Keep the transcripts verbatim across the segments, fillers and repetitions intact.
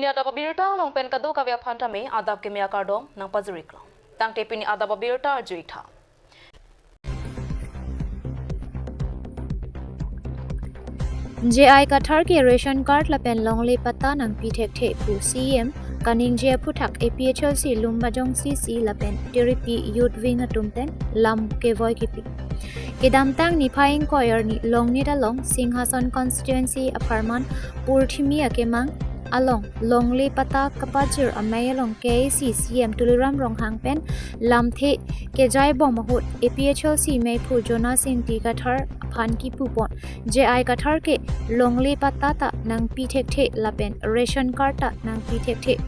Pini adap abirta along pen kadokave aphan tame adap keme akardom nangpajir-iklo. Tangte pini adap abirta arju-ik tha. J I Kathar ke ration card lapen longle patta nangpi thekthe pu C E M kaningje aphuthak A P H L C Lumbajong C C lapen Tiripi Youth Wing atum pen lam kevoi kipi. Kedamtang niphai ingkoi arni longnit along Singhason constituency apharman Purthimi akemang along longle patta kapajir amei along K A A C C E M Tuliram Ronghang pen lamthe kejai bom ahut A P H L C meiphu Jonas Ingti Kathar aphan kipu pon, J I Kathar ke longle patta ta nangpi thekthe lapen ration card ta nangpi thekthe.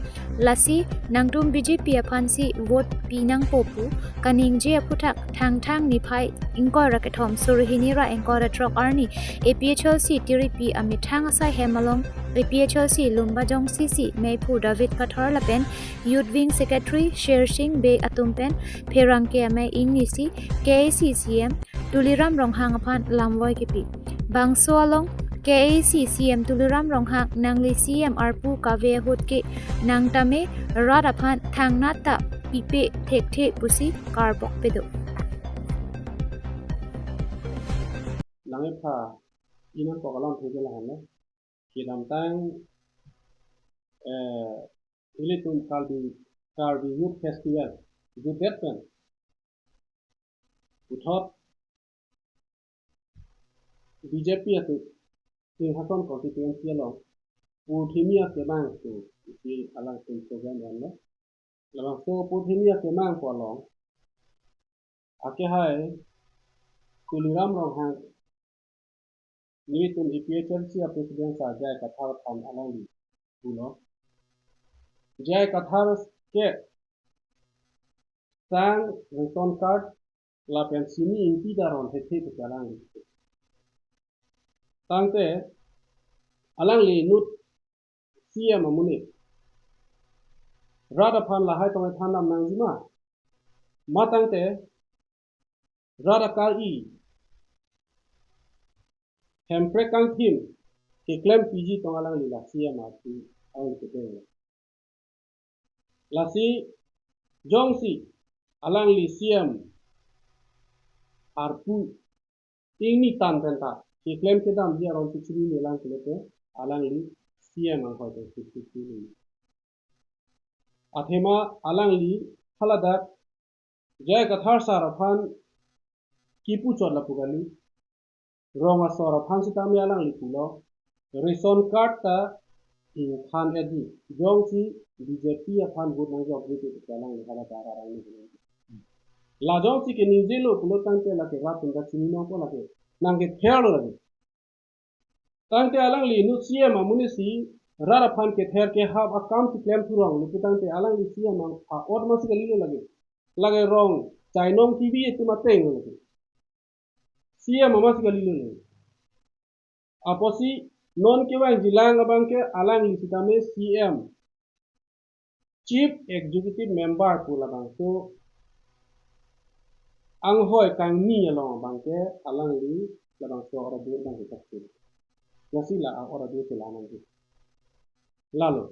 Lasi nangtum B J P aphansi vote pi nangpo pu kaningje aphuthak Thangthang niphai ingkoi ra kethom suri hini ra ingkoi ra throk arni A P H L C Tiripi amethang asai hem along A P H L C Lumbajong C C meiphu David Kathar lapen Youth Wing Secretary Shersing Bey atum pen pherangke amei ingnisi K A A C C E M Tuliram Ronghang aphan lamvoi kipi. Bangso along K A A C C E M Tuliram Ronghang nangli C E M arpu kave ahut ke nang tame rat aphan thangnat ta pipe thekthe pusi karbok pedo. Langepha inang kok alam theke lahan lo. Kedamtang, eh, ilitum Karbi, Karbi Youth Festival jutdet pen puthot B J P atum Singhason constituency along Purthimi akemang pu isi alangtum program ran lo. Labangso Purthimi akemang pu along akehai Tuliram Ronghang nelitum A P H L C a president sir J I Kathar aphan alangli pulo. J I Kathar ke sang ration card lapen sini ingti ta ron thekthe pu alangli. Tangte alangli inut C E M amonit rat aphan lahai tong than dam nangji ma? Ma tangte rat akari Hemprek kangthim keklem piji tong alangli la C E M arpu alangli kedeng. Lasi jongsi alangli C E M arpu ingni tan penta keklem kedamji aron si chini nelang pulote alangli C E M anghoi tong sik sik sik. Athema alangli haladak J I Kathar sir aphan kipu chot lapu kali. Rong asor aphan sitame alangli pulo, ration card ta ingthan edi. Jongsi B J P aphan vote nangjokji pu alangli hala dara rang ni. La jongsi keningjelo pulo tangte lake rat atum ta chini nangpo lake. Nangkether lo lake. Tangte alangli inut C E M amonit si rat aphan kether kehap akam si klem thurong lo pu tangte alangli C E M ang a-ot masi kalilo lake. Lake rong chainong T V atum ateng lo lake. C E M masi kalilo lake. Apotsi non kevangjilang abang ke alangli sitame C E M Chief Executive Member pu labangso anghoi kangni along abang ke alangli labangso ora dur abang ke tak. Lasi la ora dur ke la nangji. Lalo.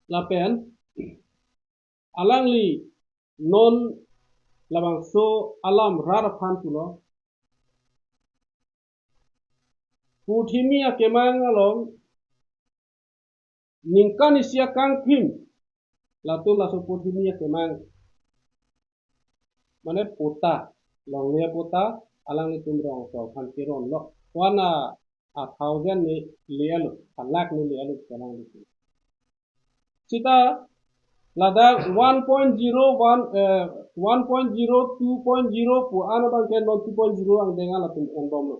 Lapen alangli non labangso alam rat aphan pulo. Purthimi akemang along ningkan isi akangthim latum laso Purthimi akemang mane patta, longle patta, alanglitum rong asor aphan keron lo. One a, a thousand ne le-etlo, a lakh ne le-etlo alanglitum. Sita ladak one point zero one, eh, one point zero, two point zero pu an abang ke non two point zero angdeng an latum enbomlo.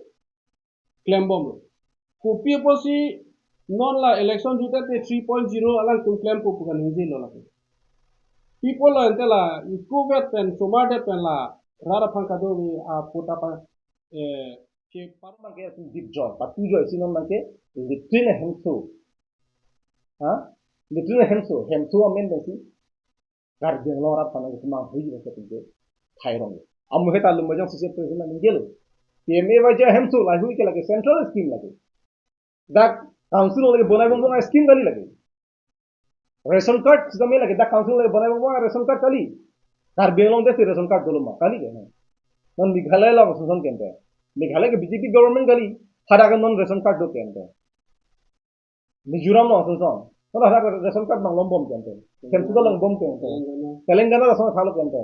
Klembomlo. Kopi apotsi non la election jutdet te three point zero alangtum klempo pu kaningjelo lake. Pi apotlo ante la ikovet pen somardet pen la rat aphan kadokave apatta pa, eh, ke par abang ke atum dip joi, patu joi si non abang ke latrine ahemso. Ha? Latrine ahemso, hemso amen abang si Karbi Anglong arat aphan nangkemang hui abang ke atum ke thairong. Amu heta Lumbajong C C president nangkelo. P M A Y G ahemso lahei hui ke lake central scheme lake. Dak council lake bonai bongbong scheme kali lake. Ration card sitame lake dak council le bonai bang ration card kali. Karbi Anglong desi ration card dolo ma kali ke. Non Meghalaya along ason ason ke ante. Meghalaya ke B J P government kali. Hadak ke non ration card do ke ante. Mizoram along ason ason. Hadak ration card nang longbom ke ante. Hemso ta longbom ke ante. Telangana. Telangana ason ason thalo ke ante.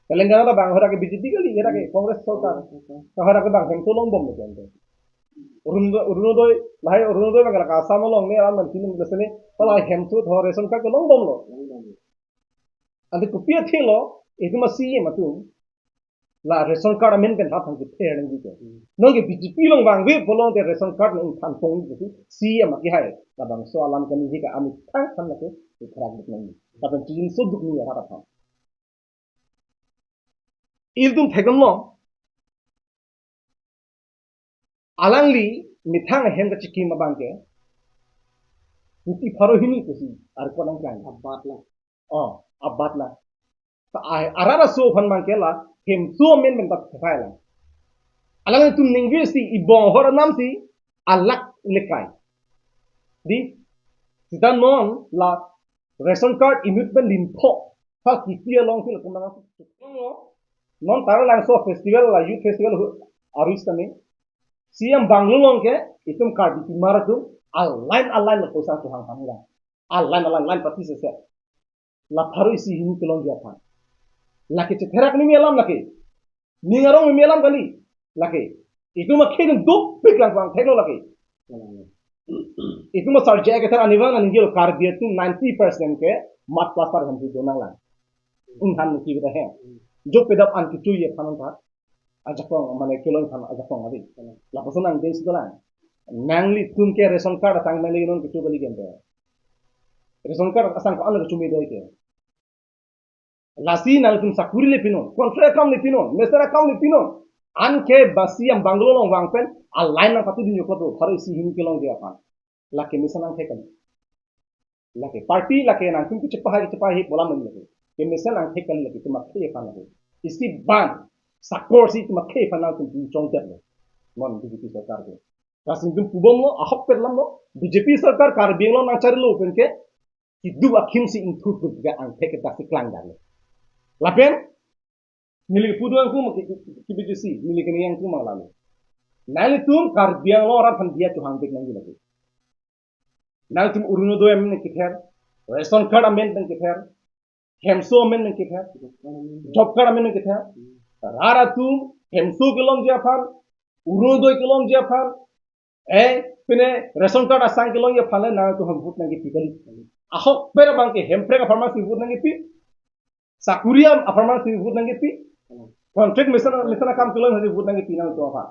Telangana ta bang hadak ke B J P kali, hadak ke Congress sorkar. Congress sorkar. Hadak ke bang hemso longbom ke ante. Orunodoi, Orunodoi, lahai Orunodoi bang lake Assam along ne alam man kini lesene, lahai hemso tho ration card ke longbomlo. Ante kopi athelo, itum a-C E M atum, la ration card amen pen tha thang ke pher nangji ke. Non ke B J P along vangve pulote ration card nang than pong ji ke C E M akehai. Labangso alam kani ji ke amethang than lake, ipharak duk nangji. Lapen chijinso duk ni arat aphan. Ilitum thekdamlo. Alangli methang ahem kachikim abang ke. Kuti pharo hini pusi arko nangklang. Abat la. Oh, abat la. Ta ai, arat aso aphan abang ke la, hemso amen pen ta thai la. Alanglitum ningve si ibong ahor anam si, alak lekai. Di, sita non la ration card inut pen lintho. Ha kiti along si lakum nang. Non Taralangso festival la youth festival hu-, arus kami. C E M banglo along ke itum Karbi timar atum a-line a-line la poisa chohang ham la. A-line a-line line party sese. La pharo isi hini kelongji aphan. Lake chetherak ni alam lake. Ning arong meme alam kali. Lake. Itum akhei dukpik lang vang theklo lake. Itum asar J I Kathar anivang nangji lo Karbi atum ninety percent ke mud plaster hem si donang lang. Inghan ki bida he. Jo pedap an kecho ye phanon tha. Ajakong mane kelong phan ajakong abi. Lapuson nang dei si dolang. Nanglitum ke ration card atang mele non kecho kali gente. Ration card asang ko an kecho me doi ke. Lasi nangtum sakuri le pinon, contract akam le pinon, mester akam le pinon. Anke basi yang banglo along vang pen, a-line nang patu din yokot do, pharo isi hini kelongji aphan. Lake mesen nang thek kali. Lake party, lake nangtum ke chepahai, chepahai, bolam lake. Ke mesen nang thek kali lake, itum akhei aphan lake. Isi ban, sakor si itum akhei aphan nangtum chongdet lo. Non B J P sorkar ke. Lasi itum pubomlo, ahok pet lamlo, B J P sorkar Karbi Anglong nangcharilo pen ke, keduk akhim si ingthur thur ke angthek ke daksi klang dan. Lapen, neli pudu angkum ke, ke, ke B J C, neli kene angkum ang lalu. Nanglitum Karbi Anglong arat aphan diya chohang pik nangji lake. Nanglitum Orunodoi amen pen kether, ration card amen pen kether, hemso amen pen kether, job card amen pen kether. Rat atum, hemso kelongji aphan, Orunodoi kelongji aphan, eh, pine ration card asang kelongji aphan le nangtum aphan vote nangkepi kali. Ahok pet abang ke Hemprek apharman si vote nangkepi. Sakuri apharman si vote nangkepi. Contract mesen, mesen akam kelong si vote nangkepi nangtum aphan.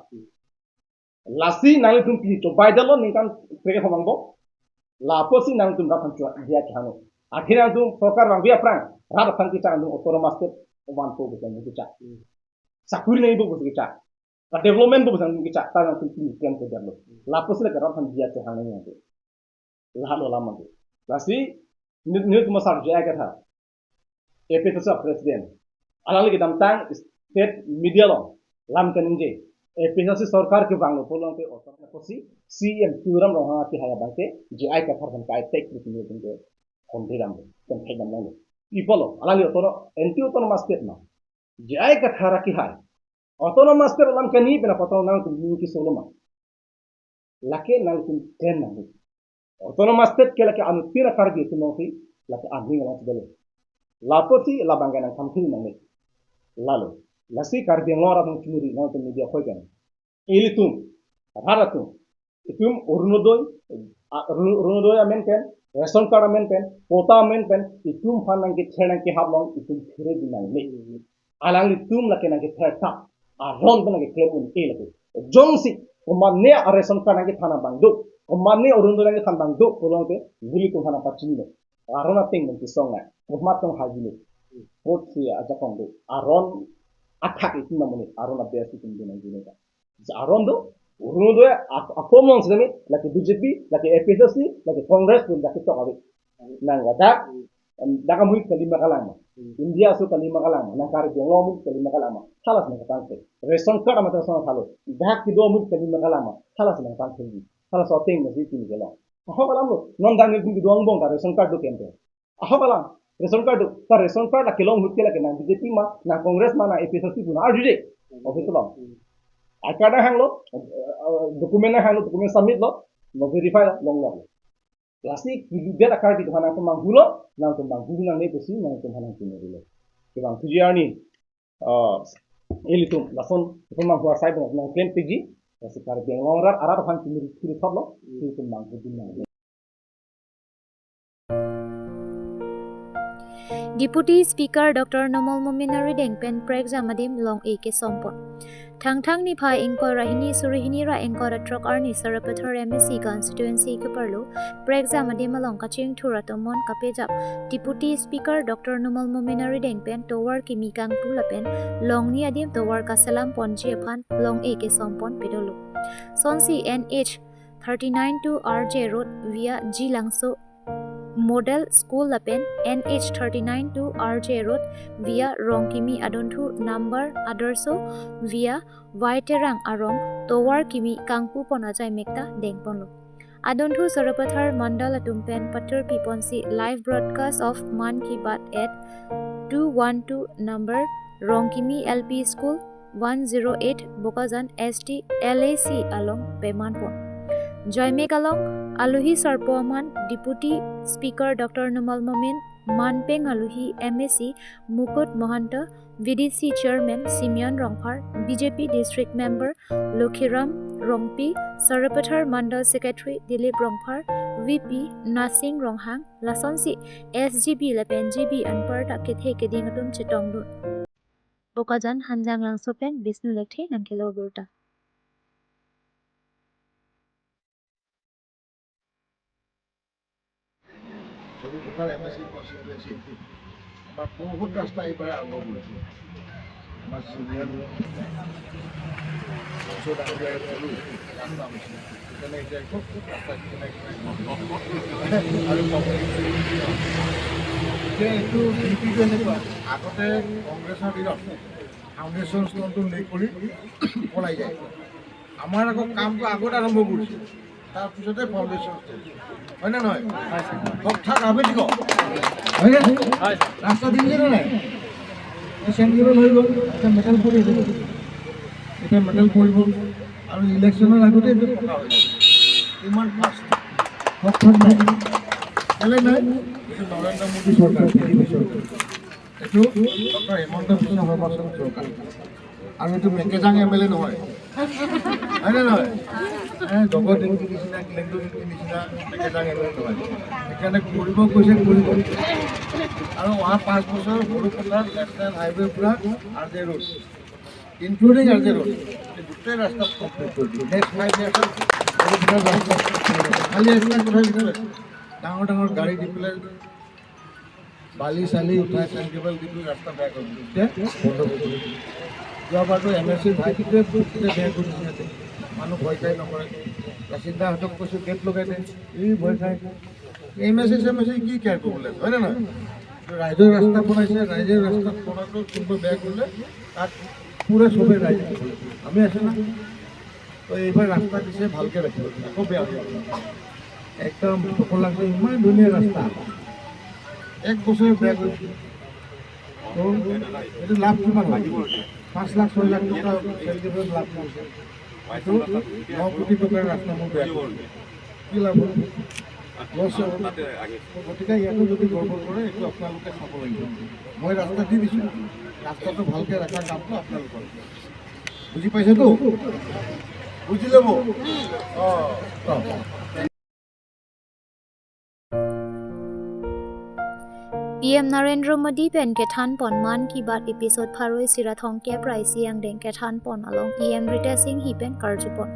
Lasi nanglitum pi chobai dalo ningkan krek hamang bo. Lapusi nangtum rat aphan chua diya chohang. Akhir nangtum sorkar vangve aphrang rat aphan kechak nangtum autonomous state vanpo besang kechak. Sakuri nangpo besang kechak. Ka development po besang kechak ta nangtum pi plan ke dalo. Lapusi lake rat aphan diya chohang nangtum. Lahelo alam ante. Lasi, ni, nelitum asar J I Kathar, A P H L C president. Alangli kedamtang state media along lam kaningje. A P H L C sorkar kevanglo pulote otor na pusi C E M Tuliram Ronghang akehai abang ke J I Kathar aphan kai tek di nelitum ke hondri ram, kan thek dam lang. Ipolo, alangli otor, anti autonomous state ma. J I Kathar akehai. Autonomous state alam kani pena potong nangtum ning kesolo ma. Lake nangtum ten nang. Autonomous state ke lake anuttin a-Karbi atum along si, lake aning along si dolo. Lapusi labang ke nangkam thiri nangne. Lalo. Lasi Karbi Anglong arat nang chumuri nangtum media khoi kan. Ilitum, rat atum, itum Orunodoi, a, Orun-, Orunodoi amen pen, ration card amen pen, quota amen pen, itum aphan nangkether nangkehap along, itum phere di nangne. Alanglitum lake nangkether tha, aron pen nangkeklem un-e lake. Jongsi, komatne a-ration card nangkethan abang do, komatne Orunodoi nangkethan abang do, pulote, nelitum aphan nangpachinilo. Aron ateng nangkesong nang, komat tong hajilo. Vote si ajakong do, aron athak itum namonit, aron abia si itum do nangjinilo. Aron do, Orunodoi a-, akom along sitame, lake B J P, lake A P H L C, lake Congress, lake tok ave. Nang ladak, em, dak amonit kali ma kalang ma. India aso kali ma kalang ma. Nang Karbi Anglong amonit kali ma kalang ma. Halas nangkethan ke. Ration card amat asong thalo. Dak kedo amonit kali ma kalang ma. Halas nangkethan ke. Halas oteng nasi kini kelong. Ahok alam lo, non dang nelitum kedo angbong ta ration card do kente. Ahok alam, ration card do, ta ration card la kelong ahut ke la ke nang B J P ma, nang Congress ma, nang A P H L C pu nang arjuje. Office along. I card nanghanglo, eh, eh, document nanghanglo, document submit lo, lo verify lo, longlok. Lasi kilidet a-Karbi atum aphan nangtum manghulo, nangtum manghu nangne pusi, nangtum aphan nangtum manghulo. Kevang thuji arni, ah, ilitum, lason, itum manghu asai bang nangklem piji, lasi Karbi Anglong arat, arat aphan kimi kiri thotlo, ilitum manghu dun nang. Deputy Speaker Doctor Numal Momin arideng pen prekjam adim long-e kesompon. Thangthang niphai ingkoi ra hini suri hini ra ingkoi ra throk arni Sarupathar M A C constituency keparlo prekjam adim along kachingthur atomon kapejap Deputy Speaker Doctor Numal Momin arideng pen tovar kimi kangpu lapen longni adim tovar kaselam ponji aphan long-e kesompon pedolo. Sonsi N H thirty-nine to R J Road via G Langso Model School lapen N H thirty-nine to R J Road via Rongkimi adunthu number Adarso via Vaiterang arong tovar kimi kangpu pon ajai mekta dengponlo. Adunthu Sarupathar Mandal atum pen patur piponsi live broadcast of Mann Ki Baat at two one two number Rongkimi L P School, one zero eight Bokajan S T L A C along pemanpon. Joimek along aluhi sarpo aman Deputy Speaker Doctor Numal Momin, manpeng aluhi M A C Mukut Mahanta, V D C Chairman Simeon Rongphar, B J P District Member Lokhiram Rongpi, Sarupathar Mandal Secretary Dilip Rongphar, V P Nasing Ronghang, lasonsi S G B lapen G B anparta kethe keding atum chetongdun. Bokajan, Hanjang Langso pen Bishnu Lekthe nangkelo abirta. Sarupathar M A চি কনষ্টিটুৱেঞ্চি আমাৰ বহুত ৰাস্তা এইবাৰ আৰম্ভ কৰিছে। আমাৰ চিনিয়ৰ বংশ ডাঙৰীয়াই ক'লো, ৰাস্তা হৈছে। সেইকাৰণে এতিয়া একো ৰাস্তা কিনাৰে কিনাৰে আৰু পাব্লিক এতিয়া এইটো বিউটিটো এনেকুৱা, আগতে কংগ্ৰেছৰ দিনত ফাউণ্ডেশ্যন ষ্টনটো লে কৰি পলাই যায়। আমাৰ আকৌ কামটো আগত আৰম্ভ কৰিছে, তাৰ পিছতে ফাউণ্ডেশ্যন ষ্টন। হয়নে নহয়? হক থাক, আমি দিব। হয়নে? ৰাস্তা দিম নে নাই? চেণ্ট্ৰেল হৈ গ'ল, এতিয়া মেটেল পৰি গ'ল। এতিয়া মেটেল পৰিব আৰু ইলেকশ্যনৰ আগতে এইটো পকা হৈ যাব। ইমান ফাষ্ট। হক থাক নাই। কেলে নাই? এইটো নৰেন্দ্ৰ মোদী চৰকাৰ, বিজেপি চৰকাৰ। এইটো ডক্টৰ হিমন্ত বিশ্ব শৰ্মা চৰকাৰ। আৰু এইটো মেকেজাং এম এল এ নহয়। হয়নে নহয়? এ, জগত ইংতি নিচিনা, গ্লেণ্ডু ইংতি নিচিনা মেকেজাং এম এল এ নহয়। সেইকাৰণে কৰিব কৈছে, কৰিব। আৰু অহা পাঁচ বছৰ সৰুপথাৰ নেশ্যনেল হাইৱে পৰা R J road, including R J road, এই গোটেই ৰাস্তা কমপ্লিট কৰি দিম। নেক্সট ফাইভ ইয়াৰ্ছত সৰুপথাৰ ৰাস্তা কমপ্লিট কৰি দিম। খালি এটা কথা বিষয়ে ডাঙৰ ডাঙৰ গাড়ী দি পেলাই বালি চালি উঠাই চেণ্ট্ৰেল দি পেলাই ৰাস্তা বেয়া কৰি দিম। এতিয়া বন্ধ কৰি দিম। যোৱাবাৰতো এম এ চি ভাইটিটোৱে গোটেই বেয়া কৰি দিছে ইয়াতে। মানুহ ভয় খাই নকৰে। বাসিন্দাহঁতক কৈছোঁ গেট লগাই দে, এই ভয় খাই। এম এ চি চেম এ চি কি কেয়াৰ কৰিবলৈ আছে, হয়নে নহয়? ৰাইজৰ ৰাস্তা বনাইছে, ৰাইজে ৰাস্তা বনাটো কোনোবা বেয়া কৰিলে তাক পুৰা চবে ৰাইজে ক'ব লাগিব। আমি আছোঁ না? তো এইবাৰ ৰাস্তা দিছে, ভালকে ৰাখিব, আকৌ বেয়া হৈ যাব। একদম সকলো লাগছে, ইমান ধুনীয়া ৰাস্তা, এক বছৰে বেয়া কৰি দিছে। তো এইটো লাভ কিমান লাগিব? পাঁচ লাখ ছয় লাখ টকা চেণ্ট্ৰেলৰ লাভ কৰিছে, এইটো ন কোটি টকাৰ ৰাস্তা মোৰ বেয়া কৰিছে, কি লাভ হ'ল? লছ হ'ব। গতিকে ইয়াতো যদি গড়বড় কৰে, এইটো আপোনালোকে চাব লাগিব। মই ৰাস্তা দি দিছোঁ, ৰাস্তাটো ভালকে ৰখাৰ কামটো আপোনালোকৰ। বুজি পাইছেতো? বুজি ল'ব। অ। অ। P M Narendra Modi pen kethanpon Mann Ki Baat episode pharo isi ra thomkep ra isi angdeng kethanpon along E M Ritesh Enghi pen karjupon.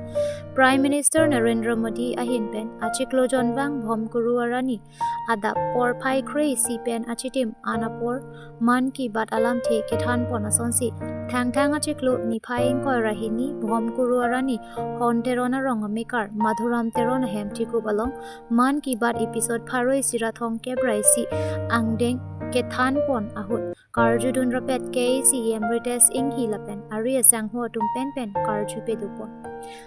Prime Minister Narendra Modi ahin pen achiklo jonvang Bhomkuru arni adap porphai kre isi pen achitim an apor Mann Ki Baat alamthe kethanpon asonsi, Thangthang achiklo niphai ingkoi ra hini Bhomkuru arni Hon Teron arong amekar Madhuram Teron ahem tikup along Mann Ki Baat episode pharo isi ra thomkep ra isi angdeng kethanpon ahut karjudun rapet K A C E M Ritesh Enghi lapen ari asangho atum pen pen karju pedupon.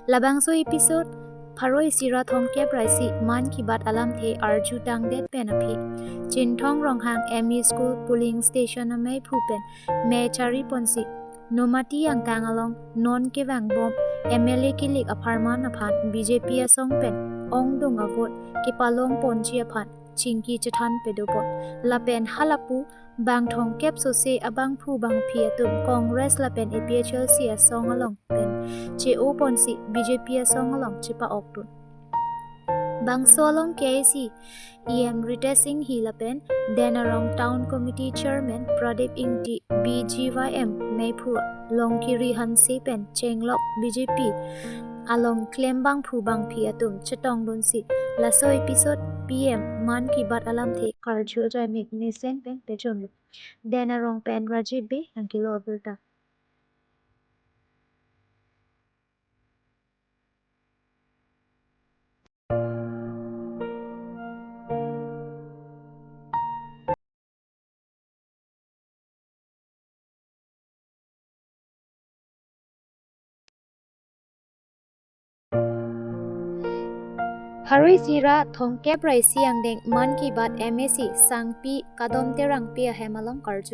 Labangso episode Pharo isi ra thomkep ra isi Mann Ki Baat alamthe arjutangdet pen aphi Chinthong Ronghang M E School polling station ameiphu pen mei chariponsi Nomati angkang along non kevangbom M L A kilik apharman aphan B J P asong pen ongdung avote kepalongponji aphan chingki chethan pedopon. Lapen halapu bang thomkep sose abangphu bangphi atum Congress lapen A P H L C asong along pen che-oponsi B J P asong along chepa-oktun. Bangso along K A A C E M Ritesh Enghi lapen Den Arong Town Committee Chairman Pradip Engti B G Y M meiphu Longkiri Hanse pen chenglok B J P along klem bangphu bangphi atum chetongdunsi laso episode P M Mann Ki Baat alamthe karju ajai mek mesen pen pejunlo. Den Arong pen Rajiv Bey nangkelo abirta. Pharo isi ra thomkep ra isi angdeng Mann Ki Baat M A C Sangpi Kadom Terangpi ahem along karju.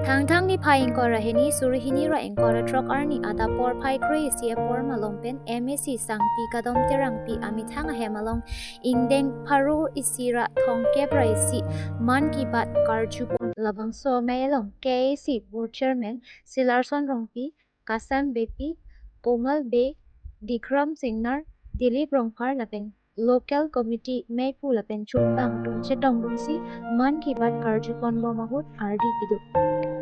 Thangthang niphai ingkoi ra hini suri hini ra ingkoi ra throk arni adap porphai kre-isi apor malom pen M A C Sangpi Kadom Terangpi amethang ahem along ingdeng pharo isi ra thomkep ra isi Mann Ki Baat karjupon. Labangso amei along K A A C Board Chairman Silarson Rongpi, Kasam Beypi, Komal Bey, Dikram Singnar, Dilip Rongphar lapen Local Committee meiphu lapen chunbang atum chetongdunsi Mann Ki Baat karjuponbom ahut ardi pido.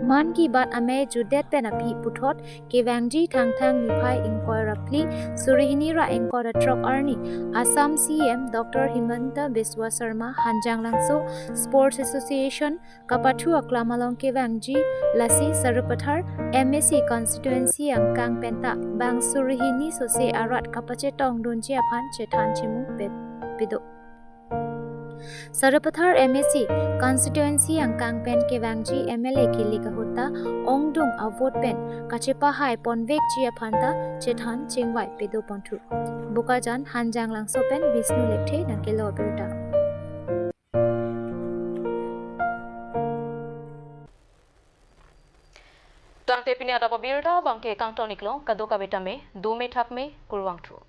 Mann Ki Baat amei jutdet pen aphi puthot kevangji Thangthang niphai ingkoi ra phli suri hini ra ingkoi ra throk arni Assam C M Doctor Himanta Biswa Sarma Hanjanglangso Sports Association kapathu aklam along kevangji, lasi Sarupathar M A C constituency angkang penta bang suri hini sose arat kapachetongdunji aphan chethan chimung pet pido. Sarupathar M A C constituency angkang pen kevangji M L A kilik ahut ta ongdung avote pen kachepahaiponvekji aphan ta chethan chingvai pidoponthu. Bokajan Hanjanglangso pen Bishnu Lekthe nangkelo abirta. Tangte pini adap abirta abangke kangton-iklo, kadokave tame dome thakme, kurvangthu.